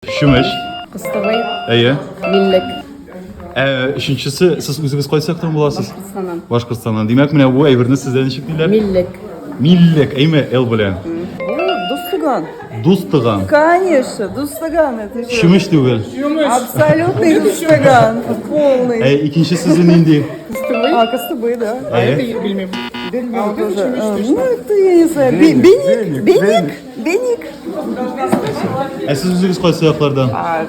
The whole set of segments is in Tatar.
Чүмеч. Кыстыбый. Әйе. Миллек. Ә өченчесе, сез үзегез кайсы яктан буласыз? Башкортстаннан. Башкортстаннан. Димәк, менә бу әйберне сездә ничек диләр? Миллек. Миллек, әйме, Л белән. Бу дустыган. Дустыган. Конечно, дустыган это же. Чүмеч түгел. Абсолютный дустыган, полный. Ә икенче сүзе нинди? А, кыстыбый, да. Әйе. Белмим. Белмим тоже. Ну, это я не знаю. Беник, беник, беник. Ә сез үзегез кайсы яклардан? А,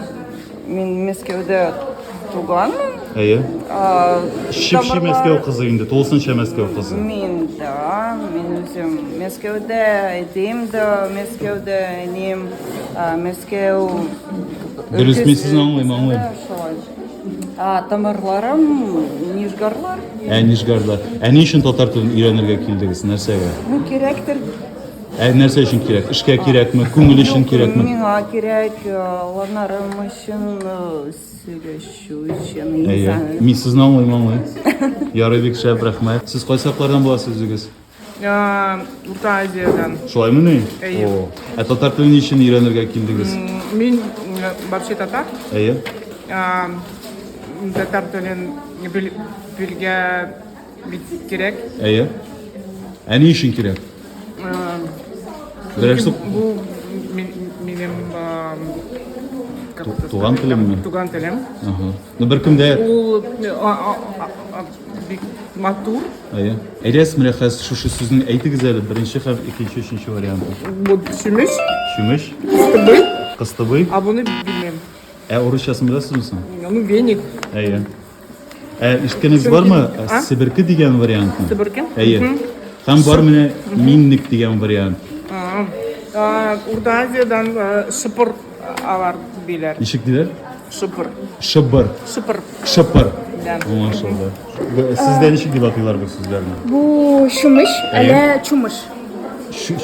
мин Мәскәүдә туганмын. Әйе. А, Чеп-чи тамырлар- Мәскәү кызы инде, тулысынча Мәскәү кызы. Мин да, мин үзем Мәскәүдә, әтием дә Мәскәүдә, әнием а, Мәскәү Дөрес, мин сезне аңлыйм, аңлыйм. Шулай. А, тамырларым Нижгарлар. Ә Нижгарда. Ә ни өчен татар телен өйрәнергә килдегез? Нәрсәгә? Ну, кирәктер. Ә нәрсә өчен кирәк? Эшкә кирәкме? Күңел өчен кирәкме? Миңа кирәк, ланарым өчен, сөйләшү өчен. Әйе. Мин сезне аңлыйм, аңлыйм. Ярый, бик шәп, рәхмәт. Сез кайсы яклардан буласыз үзегез? Урта Азиядән. Шулаймыни? Әйе. О. Ә татар телен ни өчен өйрәнергә килдегез? Мин вообще татар. Әйе. Татар телен белгә бик кирәк. Әйе. Ә ни өчен кирәк? Берәрсе Бу минем как это Туган сказать, телемме? Туган телем. Ага. Ну беркем дә Ул бик матур. Әйе. Әйдәгез, менә хәзер шушы сүзне әйтегез әле, беренче һәм икенче, өченче варианты. Бу чүмеч. Чүмеч. Кыстыбый. Кыстыбый. А буны белмим. Ә урысчасын беләсезме соң? Ну, веник. Әйе. Ә ишеткәнегез бармы? А? Себерке дигән вариантны. Себерке? Әйе. Һәм бар менә минник дигән вариант. Урта Азиядән шыпыр алар диләр. Ничек диләр? Шыпыр. Шыбыр. Шыпыр. Шыпыр. Да. Аңлашылды. Сездә ничек дип атыйлар бу сүзләрне? Бу чүмеч, әллә чумыш?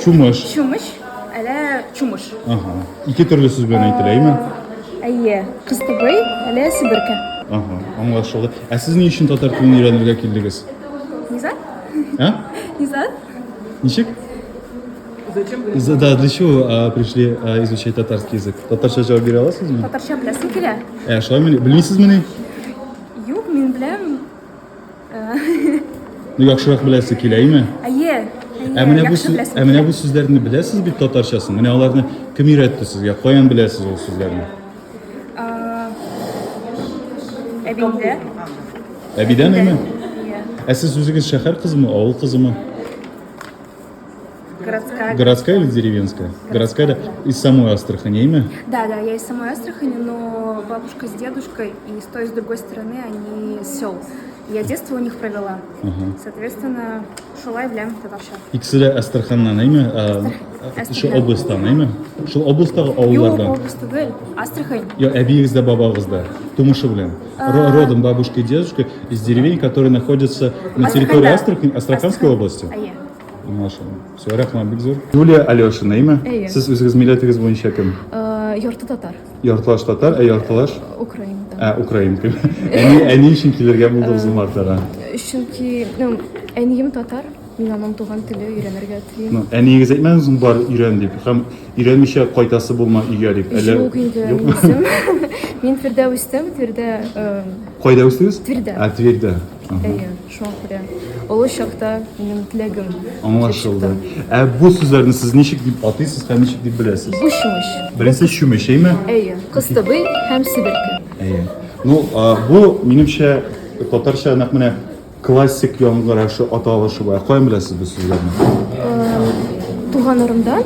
Чумыш. Чүмеч, әллә чумыш? Ага. Ике төрле сүз белән әйтелә, әйме? Әйе, кыстыбый, әллә себерке. Ага, аңлашылды. Ә сез ни өчен татар телен өйрәнергә килдегез? Низат? А? Низат? Ничек? Зачем? Да, для чего пришли изучать татарский язык? Татарча җавап бирә аласызмы? Татарча беләсем килә. Ә, шулаймыни? Белмисезмени? Юк, мин беләм. Ну, яхшырак беләсе килә, әйме? Әйе. Ә менә бу ә менә бу сүзләрне беләсез бит татарчасын. Менә аларны кем өйрәтте сезгә? Каян беләсез ул сүзләрне? Әбиңдә. Әбидән әйме? Ә сез үзегез шәһәр кызымы, авыл кызымы? Городская. Городская или деревенская? Городская, да. Из самой Астрахани, әйме? Да, да, я из самой Астрахани, но бабушка с дедушкой и с той, и с другой стороны они с сел. Я детство у них провела. Ага. Соответственно, шулай беләм татарча. Икесе дә Астраханнан, әйме? Шул областьтан, әйме? Шул областьтагы авыллардан. Юк, область түгел, Астрахань. Йо, әбиегез дә бабагыз да, тумышы белән. Родом бабушка и дедушка из деревень, которые находятся на территории Астрахани, Астраханской области. Әйе. Аңлашылды. Все, рәхмәт бик зур. Юлия Алешина, әйме? Әйе. Сез үзегез милләтегез буенча кем? Ярты татар. Яртылаш татар, ә яртылаш? Украинада. Ә, украинка. Әни, әни өчен килергә булдыгыз умартага. Чөнки, ну, әнием татар, мин аның туган теле өйрәнергә телим. Ну, әниегез әйтмәдеңме бар өйрән дип? Һәм өйрәнмичә кайтасы булма өйгә дип. Әллә Юк инде, мин үзем. Мин Твердә үстем, Твердә. Кайда үстегез? Твердә. Ә, Твердә. Әйе, шуңа күрә олы чакта минем теләгем. Аңлашылды. Ә бу сүзләрне сез ничек дип атыйсыз һәм ничек дип беләсез? Бу чүмеч. Беренче чүмеч, әйме? Әйе, кыстыбый һәм себерке. Әйе. Ну, бу минемчә татарча нәкъ менә классик яңгырашы, аталышы бу. Ә каян беләсез бу сүзләрне? Туганнарымдан.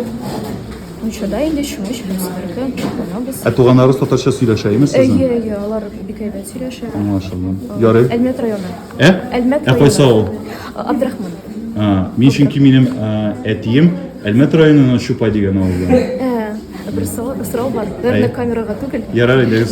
Мунчада инде чүмеч һәм себерке кулланабыз. Ә туганнарыгыз татарча сөйләшә, әйеме сезнең? Әйе, әйе, алар бик әйбәт сөйләшә. Аңлашылды. Ярый. Әлмәт районы. Ә? Әлмәт Ә кайсы авыл? Абдрахман. А, мин чөнки минем әтием Әлмәт районының Чупай дигән авылдан. Ә, бер сорау бар. Наверное, камерага түгел. Ярар, әйдәгез.